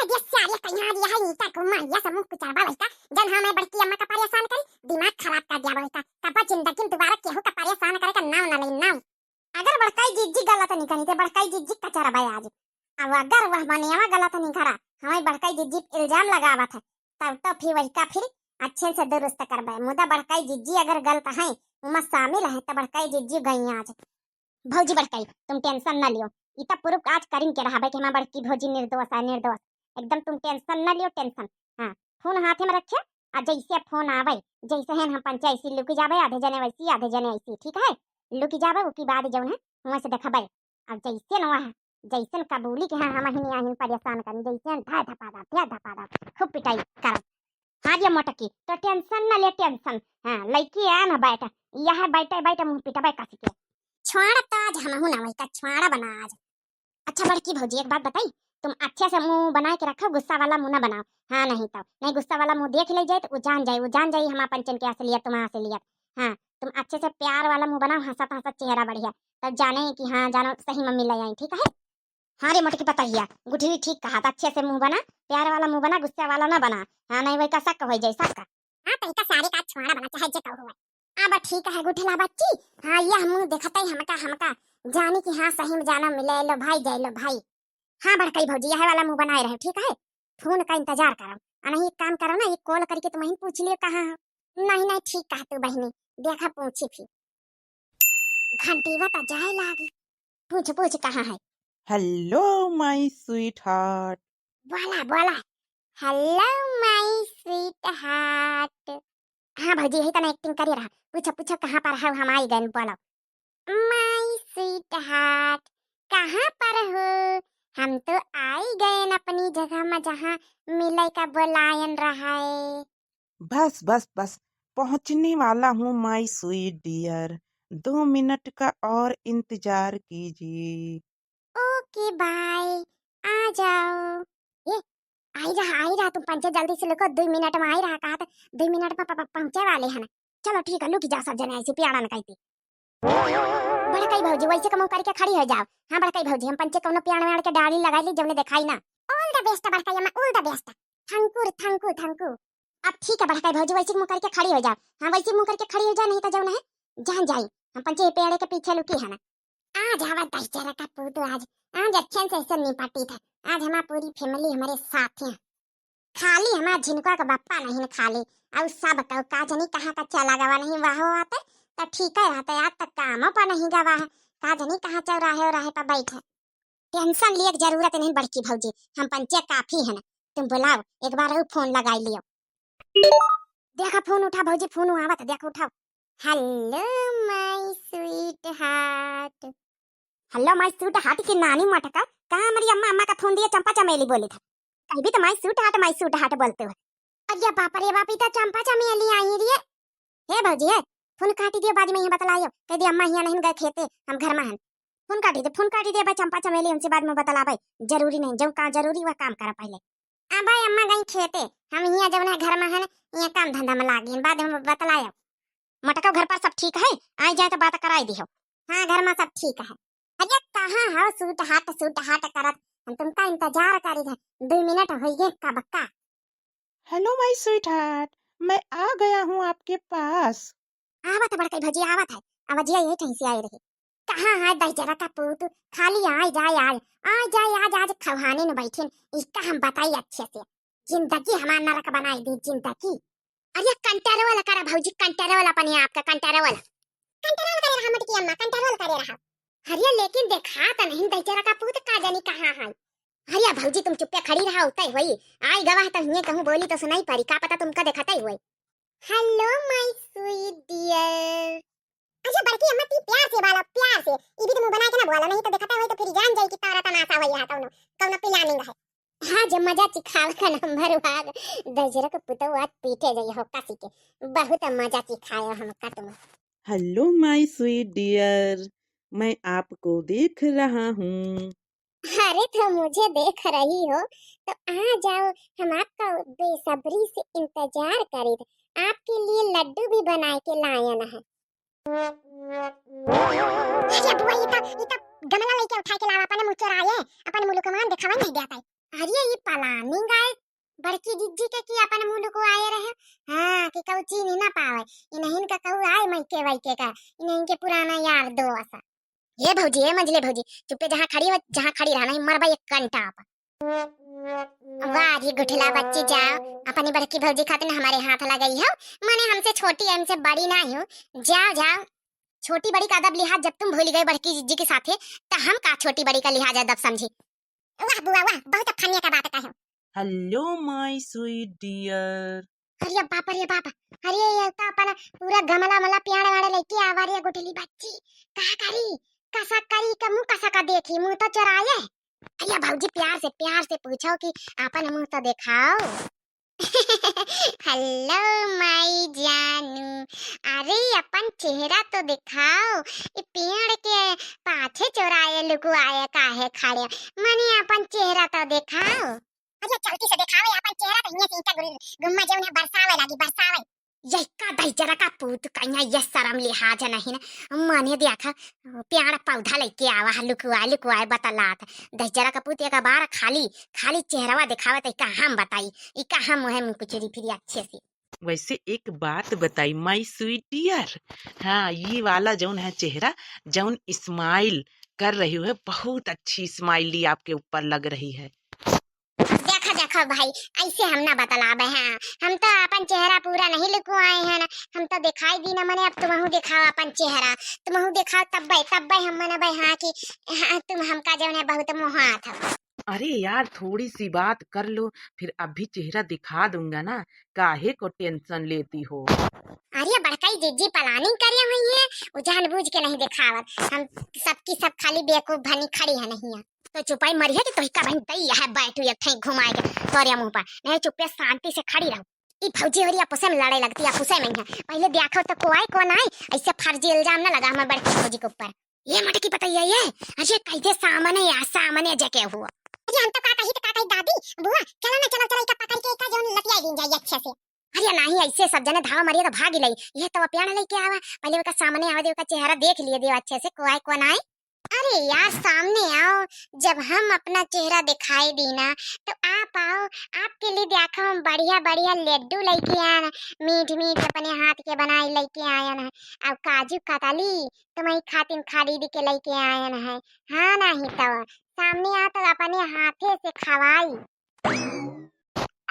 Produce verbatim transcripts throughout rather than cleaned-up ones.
ये सारे कहीं आ गया है, ईटा को मार, ये सब मुंह कुचलबा लड़का, जन हमें बड़की अम्मा का परेशान करी, दिमाग खराब कर दिया लड़का। कब जिंदगी में दोबारा केहू का परेशान करे का नाम ना ले, नाम। अगर बड़काई जिज्जी गलत नहीं करी, तो बड़काई जिज्जी कचरबा आज। अब अगर वह मनियावा गलत नहीं करा, हमें बड़काई जिज्जी इल्जाम लगावत है, तब तो फिर वही का फिर अच्छे से दुरुस्त करबे। मुदा बड़काई जिज्जी अगर गलत है, उमा शामिल है, तो बड़काई जिज्जी गई आज। भौजी बड़काई, तुम tension न लियो, ई त proof आज करिन के रहबे कि हमार बड़की भौजी निर्दोष है, निर्दोष। एकदम तुम tension न लियो, tension। हाँ, फोन हाथे में रखे, आ जैसे फोन आवे, जैसे है हम पंचे ऐसी लुकी जावे, आधे जने वैसी, आधे जने ऐसी, ठीक है? लुकी जावे, उकी बाद जौन है, वहाँ से देखबे। अब जैसे न वह, जैसन कबूली के हाँ हम हिन आहिन परेशान करी, जैसे धाय धपा दा, धाय धपा दा, खूब पिटाई करब। हाँ रे मोटकी, तो tension न ले, tension। हाँ, लइकी आ न बैठ, यह बैठे बैठे मुंह पिटबे कस के। छोड़ा तो आज हमहू ना वही का छोड़ा बना आज। अच्छा बड़की भौजी, एक बात बताई, तुम अच्छे से मुंह बनाए के रखो, गुस्सा वाला मुंह ना बनाओ। हाँ, नहीं तो, नहीं गुस्सा वाला मुंह देख ले जाए तो वो जान जाए, वो जान जाए हमार पंचन के असलियत, तुम्हारा असलियत। हाँ, तुम अच्छे से प्यार वाला मुंह बनाओ, हंसत हंसत चेहरा बढ़िया, तब जाने कि हाँ, जानो सही मम्मी ले आई, ठीक है? हाँ रे मोटकी पतहिया, गुठरी ठीक कहा, तो अच्छे से मुंह बना, प्यार वाला मुंह बना, गुस्सा वाला ना बना। हाँ, नहीं वही का शक हो जाए, शक का। हाँ, तो इनका सारे का छोड़ा बना, चाहे जे कहू है। अब ठीक है गुठला बच्ची, हाँ, यह मुंह देखते ही हमका, हमका जानी कि हाँ, सही में जाना मिले, लो भाई, जय लो भाई। हाँ बड़कई भौजी, यह वाला मुंह बनाए रहे, ठीक है? फोन का इंतजार करो, आ नहीं एक काम करो ना, एक कॉल करके तुम ही पूछ लियो कहाँ हो। नहीं, नहीं, ठीक कहा तू बहिनी, देखा पूछी फिर। घंटीवा तो जाए लागी। पूछ, पूछ, कहाँ है? Hello, my sweetheart. बोला, बोला। Hello, my sweetheart. हाँ भौजी, यही तना acting करे रहा। पूछो, पूछो, कहाँ पर हो, हम आई गए, बोलो। My sweetheart, कहाँ पर हो? हम तो आई गए अपनी जगह में, जहाँ मिले का बोलायन रहा है। बस, बस, बस, पहुँचने वाला हूँ, my sweet dear। दो मिनट का और इंतजार कीजिए। OK, bye, आ जाओ। ए, आई रहा, आई रहा, तुम पंचे जल्दी से लुको, दो मिनट में आई रहा, कहा था, दो मिनट में प-, प-, पहुँचे वाले हैं ना। चलो ठीक है, लुक जाओ सब जने, ऐसे पियाड़ा न कहती। बड़कई भौजी, वैसे का मुंह करके खड़ी हो जाओ। हाँ बड़कई भौजी, हम पंचे कौनो पियाड़ में अड़ के डाली लगाई ली, जौने दिखाई ना। All the best बड़कई अम्मा, all the best। Thank you, thank you, thank you। अब ठीक है बड़कई भौजी, वैसे मुंह करके खड़ी हो जाओ। हाँ, वैसे मुंह करके खड़ी हो जाओ, नहीं तो जौन है, जान जाई। हम पंचे पेड़े के पीछे लुकी है ना। आज आवा दहिजरा का पूत, आज, आज अच्छे से ऐसे निपटी था। आज हमार पूरी family हमारे साथ है। खाली हमार झिनका का बप्पा नहीं न खाली, और सब का का जनी कहाँ का चला गवा नहीं, वह आते तो ठीक है रहते, आज तक कामों पर नहीं गवा है। का जनी कहाँ चौराहे उराहे पर बैठे। Tension लिए के जरूरत नहीं बड़की भौजी, हम पंचे काफी है ना। तुम बुलाओ, एक बार और फोन लगाई लियो। देखा फोन उठा भौजी, फोन आवत, देखो उठाओ। Hello my sweetheart। Hello my sweetheart की नानी मटका, कहाँ हमारी अम्मा, अम्मा का फोन दिए चंपा चमेली बोली था। कहीं भी तो my sweetheart, my sweetheart बोलते हो। अरे बाप रे बाप, ई तो चंपा चमेली आई रे। हे भौजी, हे, फोन काटी दियो, बाद में यहाँ बतलायो। कह दियो, "अम्मा हियाँ नहीं गए खेते, हम घर में हन।" फोन काटी दे, फोन काटी दे, भाई चंपा चमेली, हमसे बाद में बतलावे। जरूरी नहीं, जो काम जरूरी वह काम करा पहले। आ भाई अम्मा गई खेते, हम हियाँ जौन है घर में हन, यहाँ काम धंधा में लागी, बाद में बतलायो। मटको घर पर सब ठीक है? आई जाए तो बात कराई दिहो। हाँ, घर में सब ठीक है। अरे कहाँ हो sweetheart, sweetheart करत? हम तुमका इंतजार करी है, दो मिनट होइए कब का। Hello my sweetheart, मैं आ गया हूँ आपके पास। आवत बड़कई भौजी, आवत है। आवाजिया ये कहीं से आई रही। कहाँ है दहिजरा का पूत? खाली आय जाय, आय, आय जाय, आज, आज खौहाने न बैठिन। इसका हम बताई अच्छे से। जिंदगी हमार नरक बनाई दी, जिंदगी। अरे control करा भौजी, control अपने आप का control। Control करे रहा मोटकी अम्मा, control करे रहा। अरे लेकिन देखा त नहीं दहिजरा का पूत, का जानी कहाँ है। अरे भौजी तुम चुप्पे खड़ी रहा, उतई होई। आई गवाह त हिये कहूँ बोली तो सुनाई पड़ी, का पता तुमका देखतई होई। Hello my sweet dear। अच्छा बड़की अम्मा ती प्यार से बोला, प्यार से। ई भी तो मुंह बना के ना बोला, नहीं तो देखतई होई तो फिर जान जाई कि तारा तमाशा होई है, कौनो, कौनो planning है। हाँ, जब मजा चिखावे का नंबर हुआ, दहिजरा के पुतौ आज पीटे जाई हो कसी के। बहुत मजा चिखायो हमका तुम। Hello my sweet dear, मैं आपको देख रहा हूँ। अरे तो मुझे देख रही हो तो आ जाओ, हम आपका बेसब्री से इंतजार करी थे। आपके लिए लड्डू भी बनाए के लायन है। अरे बुआ, ये तो, ये तो गमला लेके उठा के लावा, अपने मुँह चोराए, अपने मुलुकमान दिखावा नहीं देता है। अरे, ई planning आए बड़की जिज्जी के कि अपन मुँह लुकवाए रहे। हाँ, कि कहू चीन्ह ना पावे। इन्हन का कहू आए मइके वइके का, इन्हन के पुराना यार दोस्त। ए भौजी, ए मंझले भौजी, चुप्पे जहाँ खड़ी हो, जहाँ खड़ी रहा, नहीं मरबा एक कंटा आप। वाह रे गुठला बच्ची, जाओ, अपनी बड़की भौजी खातिर हमरे हाथ लगाई हो, माने हमसे छोटी, हमसे बड़ी ना हो। जाओ, जाओ, छोटी बड़ी का अदब लिहाज जब तुम भूल गए बड़की जिज्जी के साथे, त हम का छोटी बड़ी का लिहाज अदब समझी? वाह बुआ वाह, बहुत फनिया का बात कहे। Hello my sweet dear। अरे बाप रे बाप, अरे ये तो अपन पूरा गमला मला प्याड़ वाड़े लेके आवा रे गुठली बच्ची, का करी, कसा करी का मुँह कसा का देखी, मुँह तो चोराए। अरे भौजी प्यार से, प्यार से पूछो कि अपन मुँह तो दिखाओ। Hello my जानू, अरे अपन चेहरा तो दिखाओ, ये पेड़ के पाछे चोराए लुकुआए काहे खड़े, मने अपन चेहरा तो दिखाओ। अरे जल्दी से दिखावे अपन चेहरा, तो हियाँ से ईंटा गुल-, गुम्मा जौन है बरसावे लागी, बरसावे। यही का दहिजरा का पूत कहिया, ये शरम लिहाज नहीं ना, मने देखा पेड़ पौधा लेके आवा है, लुकुआ लुकुआ बतलात। दहिजरा का पूत एक बार खाली, खाली चेहरवा दिखावे तो का हम बताई, ई का हम मुँह में कुछ फिरी अच्छे से। वैसे एक बात बताई my sweet dear, हाँ ये वाला जौन है चेहरा, जौन smile कर रही है, बहुत अच्छी smile आपके ऊपर लग रही है। देखा देखा भाई, ऐसे हम ना बतलावे हैं, हम तो अपन चेहरा पूरा नहीं लुकुआए हैं ना, हम तो दिखाई दी ना, मने अब तुमहू दिखाओ अपन चेहरा, तुमहू दिखाओ तब्बे, तब्बे हम मनबे हाँ कि हाँ, तुम हमका जौन है बहुत मोहात हो। अरे यार, थोड़ी सी बात कर लो, फिर अभी चेहरा दिखा दूंगा ना, काहे को tension लेती हो? अरे बड़काई जिज्जी planning करे हुई है, वो जानबूझ के नहीं दिखावत, हम सबकी सब खाली बेवकूफ बनी खड़ी है नहीं है। तो चुपाई मरी है कि तोहिका बहन दई है बैठू एक ठे घुमाए के तोरे मुँह पर, नहीं चुप्पे शांति से खड़ी रहो। ई भौजी होरी अपुसे में लड़े लगती, अपुसे में है। पहले देखो तो को आए को ना आए, ऐसे फर्जी इल्जाम ना लगा हमारे बड़की भौजी के ऊपर। ये मटकी पतैया ये, अरे कैसे सामने या सामने जके हुआ। अरे हम तो का कही तो का कही दादी, बुआ चलो ना, चलो चलो, इका पकड़ के इका जौन लतिया दिन जाई अच्छे से। अरे नहीं, ऐसे सब जने धावा मारिए तो भाग ही लई। ये तो प्यार लेके आवा, पहले ओका सामने आवे दे, ओका चेहरा देख लिए दे अच्छे से, को आए को ना आए। अरे यार सामने आओ, जब हम अपना चेहरा दिखाई दी ना तो आप आओ, आपके लिए देखो हम बढ़िया बढ़िया लड्डू लेके आए हैं, मीठ मीठ अपने हाथ के बनाए लेके आए हैं, और काजू कतली तुम्हारी खातिन खरीद के लेके आए हैं। हाँ नहीं तो सामने आओ तो अपने हाथे से खवाई।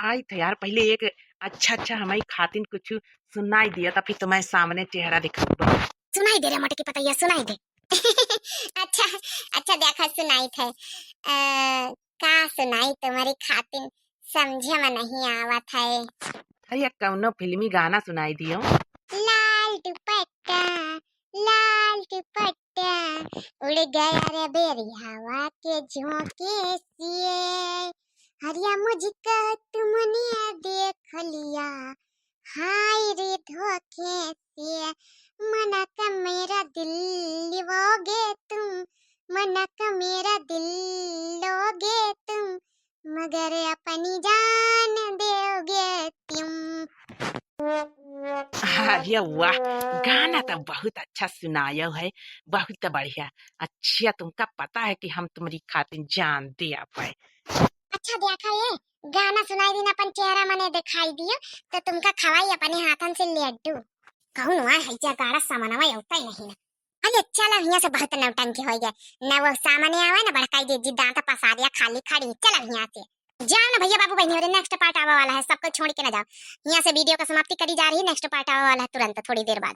आई थे यार, पहले एक अच्छा अच्छा हमारी खातिन कुछ सुनाई दिया, तब फिर तुम्हारे सामने चेहरा दिखाऊंगा। सुनाई दे रे मोटकी पतैया, सुनाई दे। अच्छा, अच्छा देखा सुनाई थे। अ, का सुनाई तुम्हारी खातिन, समझे में नहीं आवत है। अरे कौनो फिल्मी गाना सुनाई दियो। लाल दुपट्टा, लाल दुपट्टा, उड़ गया रे बेरी हवा के झोंके से। हरिया मुझको तुमने देख लिया, हाय रे धोखे से। मना का मेरा दिल लोगे तुम, मना का मेरा दिल लोगे तुम, मगर अपनी जान दोगे तुम। अरे वाह, गाना तो बहुत अच्छा सुनायो है, बहुत बढ़िया। अच्छा, तुमका पता है कि हम तुम्हारी खातिर जान दे पाए। अच्छा देखा ये, गाना सुनाई दिन अपन चेहरा मने दिखाई दियो, तो तुमका खवाई अपने हाथन से लड्डू। कौन हुआ है जे गाड़ा सामानवा अवता ही नहीं ना। अरे चल अब हियाँ से, बहुत नौटंकी हो गया। न वो सामने आवे न बड़काई जिज्जी, दांत पसारिया खाली खड़ी। चल अब हियाँ से। जाओ ना भैया बाबू बहनी, अरे next part आवे वाला है, सबको छोड़ के ना जाओ। हियाँ से video का समाप्ति करी जा रही है, next part आवे वाला है तुरंत थोड़ी देर बाद।